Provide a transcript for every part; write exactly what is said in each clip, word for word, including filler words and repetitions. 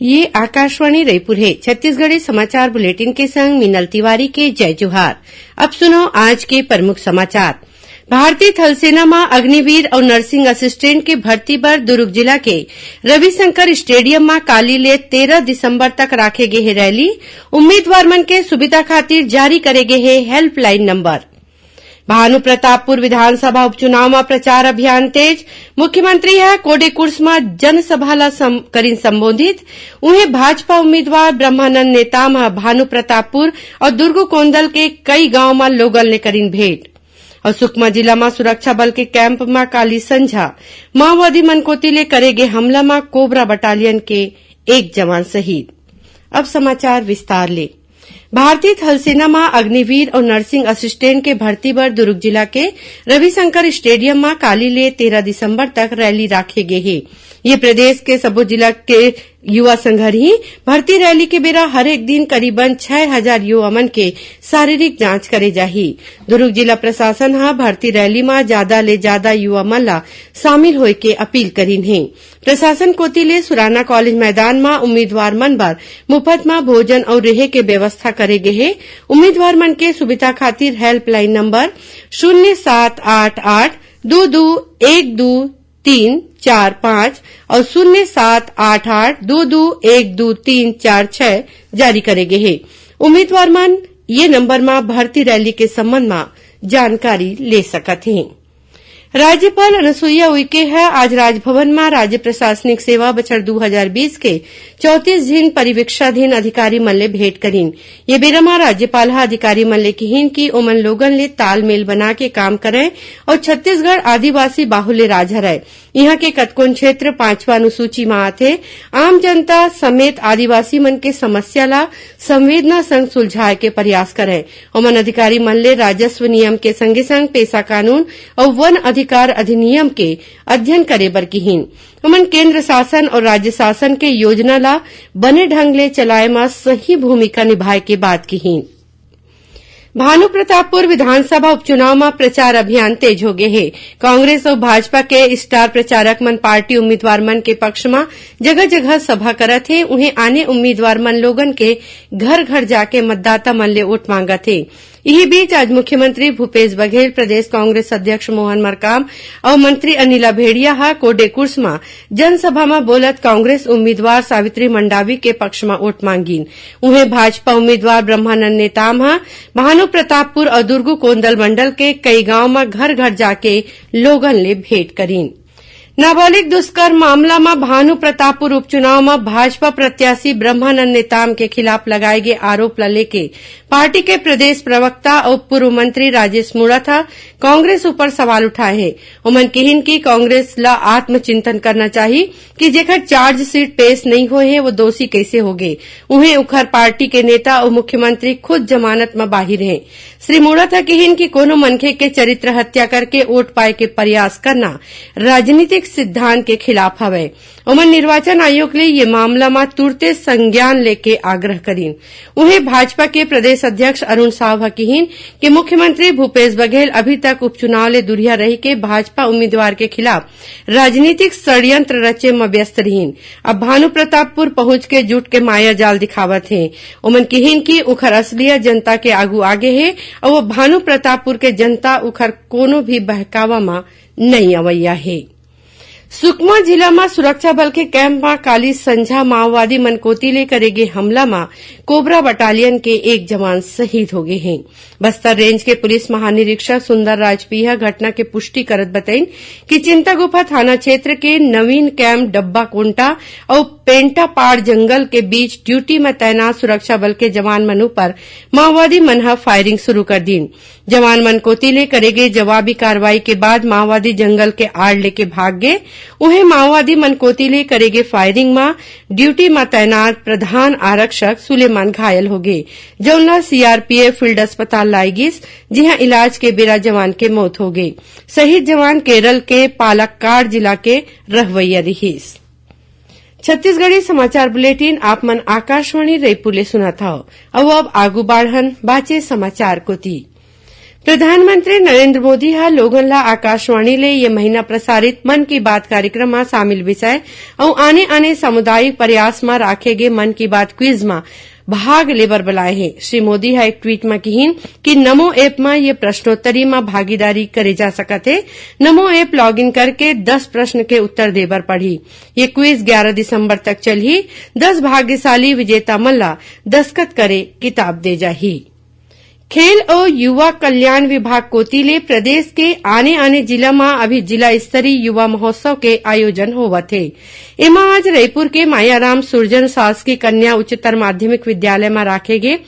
ये आकाशवाणी रायपुर हे। छत्तीसगढ़ी समाचार बुलेटिन के संग मीनल तिवारी के जय जोहार। अब सुनो आज के प्रमुख समाचार। भारतीय थल सेना म अग्निवीर अउ नर्सिंग असिस्टेंट के भर्ती बर दुर्ग जिला के रविशंकर स्टेडियम म काली ले तेरह दिसंबर तक राखे गे हे रैली। उम्मीदवार मन के सुविधा खातिर जारी करे गे हे हेल्पलाइन नंबर। भानु प्रतापपुर विधानसभा उपचुनाव म प्रचार अभियान तेज। मुख्यमंत्री ह कोडेकुर्स म जनसभा ल सं-, करिन संबोधित। उहें, भाजपा उम्मीदवार ब्रह्मानंद नेताम ह भानु प्रतापपुर अउ दुर्गुकोंदल के कई गांव म लोगन ले करिन भेंट। अउ सुकमा जिला म सुरक्षा बल के कैंप म काली संझा माओवादी मन कोति ले करे गे हमला म कोबरा बटालियन के एक जवान शहीद। अब समाचार विस्तार ले। भारतीय थल सेना म अग्निवीर अउ नर्सिंग असिस्टेंट के भर्ती बर दुर्ग जिला के रविशंकर स्टेडियम म काली ले तेरह दिसंबर तक रैली राखे गे हे। ये प्रदेश के सबो जिला के युवा संग हरही। भर्ती रैली के बेरा हरेक दिन करीबन छह हजार युवा मन के शारीरिक जांच करे जाही। दुर्ग जिला प्रशासन ह भर्ती रैली म जादा ले जादा युवा मन ला शामिल होय के अपील करिन हे। प्रशासन कोति ले सुराना कॉलेज मैदान म उम्मीदवार मन बर मुफत म भोजन अउ रेहे के व्यवस्था करे गे हे। उम्मीदवार मन के सुविधा खातिर हेल्पलाइन नंबर शून्य सात आठ आठ दो दो एक दो तीन चार पाँच अउ शून्य सात आठ आठ दो दो एक दो तीन चार छह जारी करे गे हे। उम्मीदवार मन ये नंबर म भर्ती रैली के संबंध म जानकारी ले सकत हें। राज्यपाल अनुसुईया उइके ह आज राजभवन म राज्य प्रशासनिक सेवा बछर दू हजार बीस के चौंतीस झिन परिवीक्षाधीन अधिकारी मन ले भेंट करिन। ये बेरा म राज्यपाल ह अधिकारी मन ले किहिन कि ओमन लोगन ले तालमेल बना के काम करय अउ छत्तीसगढ़ आदिवासी बाहुल्य राज हरय। इहां के कतकोन क्षेत्र पांचवा अनुसूची म आथे। आम जनता समेत आदिवासी मन के समस्या ला संवेदना संग सुलझाय के प्रयास करय। ओमन अधिकारी मन ले राजस्व नियम के संगे-संग पेसा कानून अउ वन अधिकार अधिनियम के अध्ययन करे बर किहिन। ओमन केंद्र शासन अउ राज्य शासन के योजना ला बने ढंग ले चलाय म सही भूमिका निभाय के बात किहिन। भानु प्रतापपुर विधानसभा उपचुनाव म प्रचार अभियान तेज हो गे हे। कांग्रेस अउ भाजपा के स्टार प्रचारक मन पार्टी उम्मीदवार मन के पक्ष म जगह-जगह सभा करत हे। उहें, आने उम्मीदवार मन लोगन के घर-घर जाके मतदाता मन ले वोट मांगत हे। इही बीच, आज मुख्यमंत्री भूपेश बघेल, प्रदेश कांग्रेस अध्यक्ष मोहन मरकाम अउ मंत्री अनिला भेड़िया ह कोडेकुर्स म जनसभा म बोलत कांग्रेस उम्मीदवार सावित्री मंडावी के पक्ष म वोट मांगिन। उहें, भाजपा उम्मीदवार ब्रह्मानंद नेताम ह भानु प्रतापपुर अउ दुर्गुकोंदल मंडल के कई गांव म घर-घर जाके लोगन ले भेंट करिन। नाबालिग दुष्कर्म मामला म भानु प्रतापपुर उपचुनाव म भाजपा प्रत्याशी ब्रह्मानंद नेताम के खिलाफ लगाए गे आरोप ल लेके पार्टी के प्रदेश प्रवक्ता अउ पूर्व मंत्री राजेश मूणत ह कांग्रेस ऊपर सवाल उठाए हे। ओमन किहिन कि कांग्रेस ल आत्मचिंतन करना चाही कि जेखर चार्जशीट पेश नइ होए हे, वो दोषी कइसे होगे। उहें, उखर पार्टी के नेता अउ मुख्यमंत्री खुद जमानत म बाहिर हे। श्री मूणत ह किहिन कि कोनो मनखे के चरित्र हत्या करके वोट पाए के प्रयास करना राजनीतिक सिद्धांत के खिलाफ हवय। ओमन निर्वाचन आयोग ले ये मामला म तुरते संज्ञान लेके आग्रह करिन। उहें, भाजपा के प्रदेश अध्यक्ष अरुण साव ह किहिन कि मुख्यमंत्री भूपेश बघेल अभी तक उपचुनाव ले दुरिहा रहिके भाजपा उम्मीदवार के खिलाफ राजनीतिक षड्यंत्र रचे म व्यस्त रिहिन। अब भानु प्रतापपुर पहुंच के जुट के माया जाल दिखावत हे। ओमन किहिन कि उखर असलियत जनता के आगू आगे हे अउ वो भानु प्रतापपुर के जनता उखर कोनो भी बहकावा म नइ अवइया हे। सुकमा जिला म सुरक्षा बल के कैंप म काली संझा माओवादी मन कोति ले करे गे हमला म कोबरा बटालियन के एक जवान शहीद हो गे हे। बस्तर रेंज के पुलिस महानिरीक्षक सुंदर राजपी ह घटना के पुष्टि करत बतइन कि चिंतागुफा थाना क्षेत्र के नवीन कैंप डब्बा कोंटा अउ पेंटापाड़ जंगल के बीच ड्यूटी म तैनात सुरक्षा बल के जवान मन ऊपर माओवादी मन ह फायरिंग शुरू कर दीन। जवान मन कोति ले करे गे जवाबी कार्रवाई के बाद माओवादी जंगल के आड़ लेके भाग गे। उहें, माओवादी मन कोति ले करे गे फायरिंग म ड्यूटी म तैनात प्रधान आरक्षक सुलेमान घायल हो गे, जउन ल सीआरपीएफ फील्ड अस्पताल लाए गिस, जिहां इलाज के बेरा जवान के मौत हो गे। शहीद जवान केरल के पालक्काड़ जिला के रहवइया रिहिस। छत्तीसगढ़ी समाचार बुलेटिन आप मन आकाशवाणी रईपुर ले सुनत हव। अउ अब आगू बाढ़न बाचे समाचार कोति। प्रधानमंत्री नरेंद्र मोदी ह लोगन ला आकाशवाणी ले ये महीना प्रसारित मन की बात कार्यक्रम म शामिल विषय अउ आने-आने सामुदायिक प्रयास म राखे गे मन की बात क्विज म भाग लेबर बलाए हे। श्री मोदी ह एक ट्वीट म किहिन कि नमो ऐप म ये प्रश्नोत्तरी म भागीदारी करे जा सकत हे। नमो ऐप लॉग इन करके दस प्रश्न के उत्तर देबर पड़ही। ये क्विज ग्यारह दिसंबर तक चलही। दस भाग्यशाली विजेता मन ला दस्तखत करे किताब दे जाही। खेल अउ युवा कल्याण विभाग कोति ले प्रदेश के आने-आने जिला म अभी जिला स्तरीय युवा महोत्सव के आयोजन होवत हे। एमा आज रईपुर के मायाराम सुरजन शासकीय कन्या उच्चतर माध्यमिक विद्यालय म राखे गे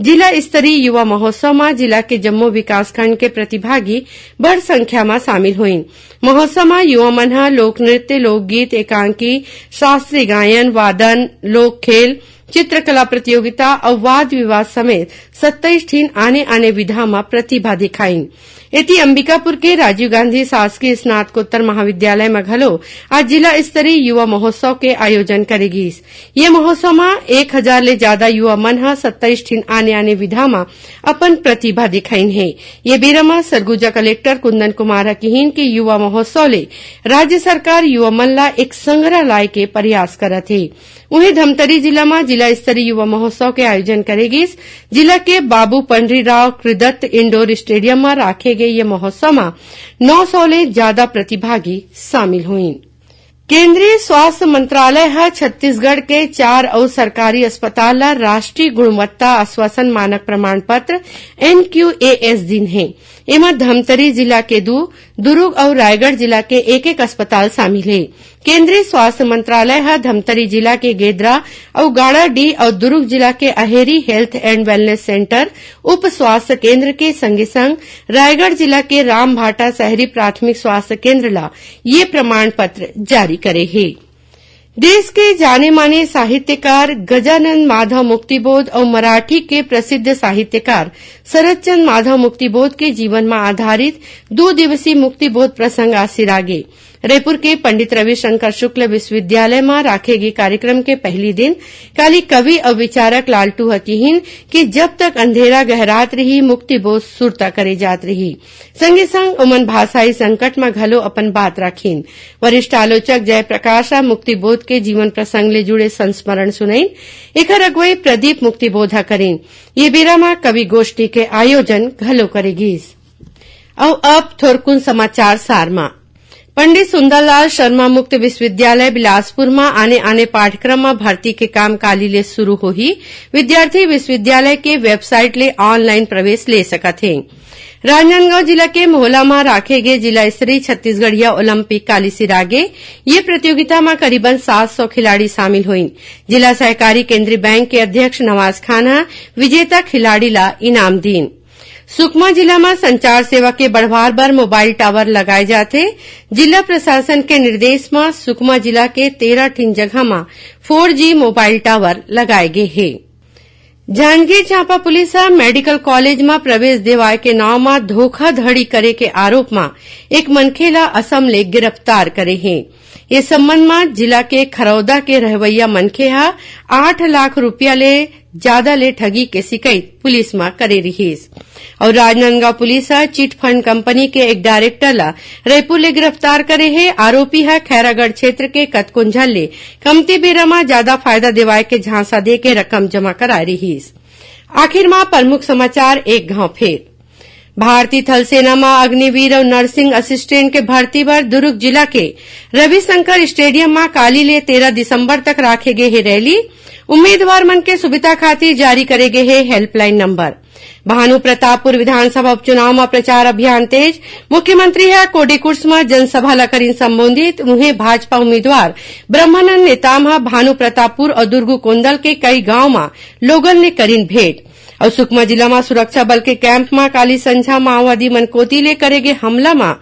जिला स्तरीय युवा महोत्सव म जिला के जम्मो विकासखंड के प्रतिभागी बड़ संख्या म शामिल होइन। महोत्सव म युवा मन ह लोक नृत्य, लोकगीत, एकांकी, शास्त्रीय गायन, वादन, लोक खेल, चित्रकला प्रतियोगिता अउ वाद विवाद समेत सत्ताईस ठिन आने-आने विधा म प्रतिभा दिखाइन। एती अंबिकापुर के राजीव गांधी शासकीय स्नातकोत्तर महाविद्यालय म घलो आज जिला स्तरीय युवा महोत्सव के आयोजन करे गीस। ये महोत्सव म एक हजार ले जादा युवा मन ह सत्ताईस ठिन आने-आने विधा म अपन प्रतिभा दिखाइन हे। ये बेरा म सरगुजा कलेक्टर कुंदन कुमार ह किहिन कि युवा महोत्सव ले राज्य सरकार युवा मन ला एक संग्रह लाए के प्रयास करत हे। उहें, धमतरी जिला म जिला स्तरीय युवा महोत्सव के आयोजन करे गिस। जिला के बाबू पंडरीराव कृदत्त इंडोर स्टेडियम म राखे गे ये महोत्सव म नौ सौ ले जादा प्रतिभागी शामिल होइन। केंद्रीय स्वास्थ्य मंत्रालय ह छत्तीसगढ़ के चार अउ सरकारी अस्पताल ल राष्ट्रीय गुणवत्ता आश्वासन मानक प्रमाण पत्र, एनक्यूएएस, दिन हे। एमा धमतरी जिला के दू, दुरूग अउ रायगढ़ जिला के एक-एक अस्पताल शामिल हे। केंद्रीय स्वास्थ्य मंत्रालय ह धमतरी जिला के गेदरा अउ गाड़ाडीह अउ दुरूग जिला के Aheri health and wellness centre, उप स्वास्थ्य केंद्र के संगे संग रायगढ़ जिला के रामभाटा शहरी प्राथमिक स्वास्थ्य केंद्र ला ये प्रमाण पत्र जारी करे हे। देश के जाने माने साहित्यकार गजानंद माधव मुक्तिबोध अउ मराठी के प्रसिद्ध साहित्यकार शरदचंद माधव मुक्तिबोध के जीवन म आधारित दू दिवसीय मुक्तिबोध प्रसंग आज सिरागे। रईपुर के पंडित रविशंकर शुक्ल विश्वविद्यालय म राखे गे कार्यक्रम के पहली दिन काली कवि अउ विचारक लालटू ह किहिन कि जब तक अंधेरा गहरात रही, मुक्तिबोध सुरता करे जात रही। संगे संग ओमन भाषाई संकट म घलो अपन बात राखिन। वरिष्ठ आलोचक जयप्रकाश ह मुक्तिबोध के जीवन प्रसंग ले जुड़े संस्मरण सुनइन। एखर अगुवई प्रदीप मुक्तिबोध ह करिन। ये बेरा म कवि गोष्ठी के आयोजन घलो करे गीस। अउ अब थोरकुन समाचार सार म। पंडित सुंदरलाल शर्मा मुक्त विश्वविद्यालय बिलासपुर म आने-आने पाठ्यक्रम म भर्ती के काम काली ले शुरू होही। विद्यार्थी विश्वविद्यालय के वेबसाइट ले ऑनलाइन प्रवेश ले सकत हे। राजनांदगांव जिला के मोहला म राखे गे जिला स्तरीय छत्तीसगढ़िया ओलंपिक काली सिरागे। ये प्रतियोगिता म करीबन सात सौ खिलाड़ी शामिल होइन। जिला सहकारी केंद्रीय बैंक के अध्यक्ष नवाज खान ह विजेता खिलाड़ी ला इनाम दीन। सुकमा जिला म संचार सेवा के बढ़वार बर मोबाइल टावर लगाए जाथे। जिला प्रशासन के निर्देश म सुकमा जिला के तेरह ठिन जगह म फोर जी मोबाइल टावर लगाए गे हे। जांजगीर चांपा पुलिस ह मेडिकल कॉलेज म प्रवेश देवाय के नांव म धोखाधड़ी करे के आरोप म एक मनखे ल असम ले गिरफ्तार करे हे। ए संबंध म जिला के खरौदा के रहवइया मनखे ह आठ लाख रुपया ले जादा ले ठगी के शिकायत पुलिस म करे रिहिस। अउ राजनांदगांव पुलिस ह चिट फंड कंपनी के एक डायरेक्टर ल रईपुर ले गिरफ्तार करे हे। आरोपी ह खैरागढ़ क्षेत्र के कतकोन झन ले कमती बेरा म जादा फायदा देवाय के झांसा दे के रकम जमा कराए रिहिस। आखिर म प्रमुख समाचार एक घांव फेर। भारतीय थल सेना म अग्निवीर अउ नर्सिंग असिस्टेंट के भर्ती बर दुर्ग जिला के रविशंकर स्टेडियम म काली ले तेरह दिसंबर तक राखे गे हे रैली। उम्मीदवार मन के सुविधा खातिर जारी करे गे हे हेल्पलाइन नंबर। भानु प्रतापपुर विधानसभा उपचुनाव म प्रचार अभियान तेज। मुख्यमंत्री ह कोडीकुर्स म जनसभा ल करिन संबोधित। उहें, भाजपा उम्मीदवार ब्रह्मानंद नेताम ह भानु प्रतापपुर अउ दुर्गुकोंदल के कई गांव म लोगन ले करिन भेंट। अउ सुकमा जिला म सुरक्षा बल के कैंप म काली संझा माओवादी मन कोति ले करे गे हमला म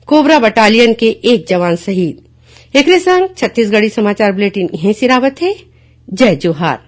कोबरा बटालियन के एक जवान शहीद। एकरे संग छत्तीसगढ़ी समाचार बुलेटिन इहें सिरावत हे। जय जोहार।